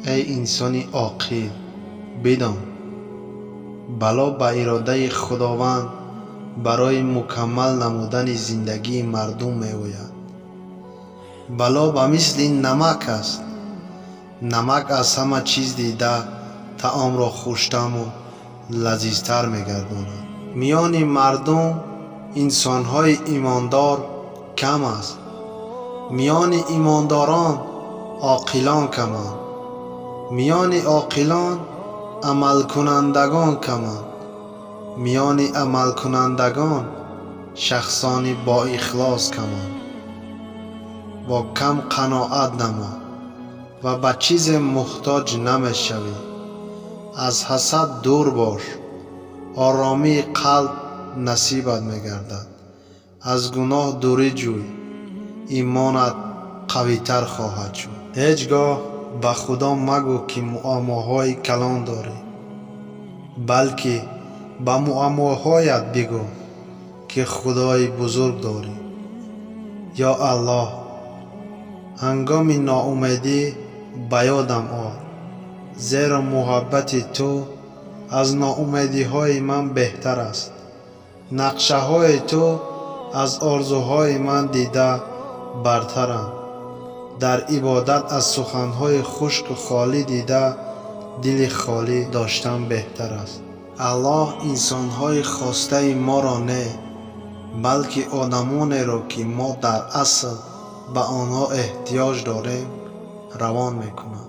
Эй инсони оқил, бидон, бало ба иродаи Худованд барои мукаммал намудани зиндагии мардум меояд. Бало ба мисли намак аст. Намак аз ҳама чиз дида таомро хуштаъму лазизтар мегардонад. Миёни мардум инсонҳои имондор кам аст. Миёни имондорон оқилон каманд. Миёни оқилон амалкунандагон каманд. Миёни амалкунандагон шахсони боихлос каманд. Бо кам қаноат намо ва ба чизе муҳтоҷ намешавӣ. Аз ҳасад дур бош, оромии қалб насибат мегардад. Аз гуноҳ дурӣ ҷӯй, имонат қавитар хоҳад шуд. Ҳеҷ гоҳ ба Худо магӯ, ки муаммоҳои калон дорӣ, балки ба муаммоҳоят бигӯ, ки Худои бузург дорӣ. Ё Аллоҳ, ҳангоми ноумедӣ ба ёдам ор, зеро муҳаббати ту аз ноумедиҳои ман беҳтар аст. Нақшаҳои ту аз орзуҳои ман дида бартаранд. Дар ибодат аз суханҳои хушку холӣ дида дили холӣ доштан беҳтар аст. Аллоҳ инсонҳои хостаи моро не, балки одамонеро, ки мо дар асл ба онҳо эҳтиёҷ дорем, равон мекунад.